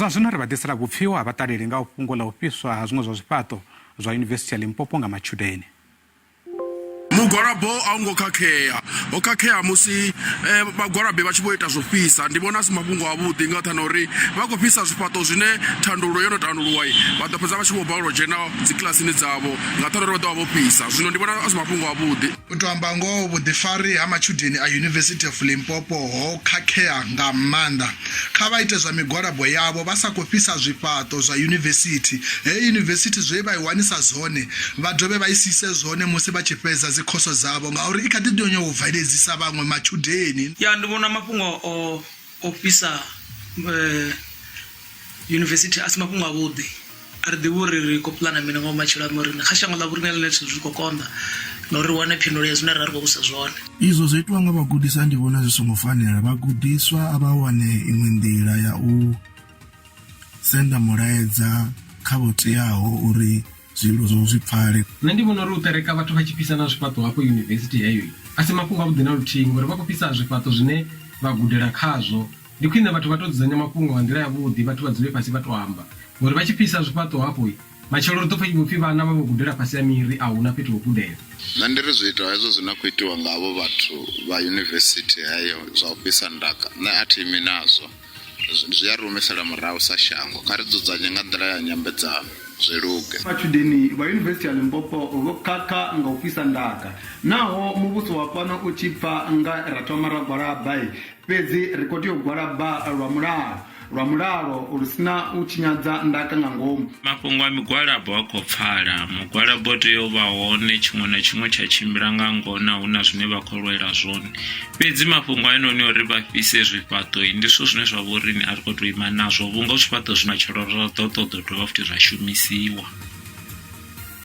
Zwa zwino ri vha ḓisela vhupfiwa ha vhaṱaleli nga fhungo ḽa u fhiswa ha zwiṅwe zwa zwifhaṱo zwa Yunivesithi ya Limpopo nga matshudeni. Mugwalabo a u ngo khakhea, ho khakhea musi vhagwalabi vha tshi vho ita zwo fhisa. Ndi vhona a si mafhungo avhuḓi nga nṱhani ha uri vha khou fhisa zwifhaṱo zwine thandululo yo no tanduluwa vha ḓo fhedza vha tshi vho balelwa u dzhena dzi kilasini dzavho nga nṱhani ha uri vha ḓo vha vho fhisa. Zwino ndi vhona a si mafhungo avhuḓi. U tou amba ngoho, vhuḓifari ha matshudeni a University of Limpopo ho khakhea nga maanḓa. Kha vha ite zwa migwalabo yavho vha sa khou fhisa zwifhaṱo zwa yunivesithi. Heyi yunivesithi zwe vha i wanisa zwone vha dovhe vha i siise zwone musi vha tshi fhedza dzikhoso dzavho ngauri i kha ḓi ḓo nyanga u bveledzisa vhaṅwe matshudeni. Ya ndi vhona mafhungo o o fhisa yunivesithi a si mafhungo avhuḓi. A ri ḓivhi uri ri khou puḽana mini nga vhumatshelo ha riṋe kha shango ḽa vhoriṋe ḽine zwithu zwi khou konḓa na uri ri wane phindulo ya zwine ra ri khou vhudzisa zwone. Izwo zwo itiwa nga vhagudiswa ndi vhona zwi songo fanela, vhagudiswa a vha wane iṅwe nḓila ya u senda mulaedza kha vho teaho uri zwililo zwavho zwi pfale. Nṋe ndi vhona uri u ṱereka vhathu vha tshi fhisa na zwifhaṱo hafho yunivesithi heyo a si mafhungo avhuḓi na luthihi ngori vha khou fhisa zwifhaṱo zwine vha gudela khazwo. Ndi khwine vhathu vha tou dzudzanya mafhungo nga nḓila yavhuḓi, vhathu vha dzule fhasi vha tou amba. Ngori vha tshi fhisa zwifhaṱo hafho, matshelo ri ḓo pfa vho pfi vhana vha vho gudela fhasi ha miri, a hu na fhethu ho gudela. Nṋe ndi ri zwiito hezwo zwi no khou itiwa nga havho vhathu vha yunivesithi heyo zwa u fhisa ndaka, nṋe a thi imi nazwo. Zwi a ri humisela murahu sa shango. Kha ri dzudzanye nga nḓila ya nyambedzano zwi luge. Matshudeni vha Yunivesithi ya Limpopo vho khakha nga u fhisa ndaka. Naho muvhuso wa fhano u tshi pfa nga ra thoma ra gwalaba, Fhedzi ri khou tea u gwalaba lwa mulalo, lwa mulalo lu si na u tshinyadza ndaka nga ngomu. Mafhungo a migwalabo a khou pfala. Mugwalabo u tea u vha hone, tshiṅwe na tshiṅwe tsha tshimbila nga ngona hu na zwine vha khou lwela zwone. Fhedzi mafhungo hainoni a uri vha fhise zwifhaṱo ndi zwithu zwine zwa vha uri a ri khou tou ima nazwo vhunga zwifhaṱo zwi matshelo zwa ḓo ṱoḓa u dovha futhi zwa shumisiwa.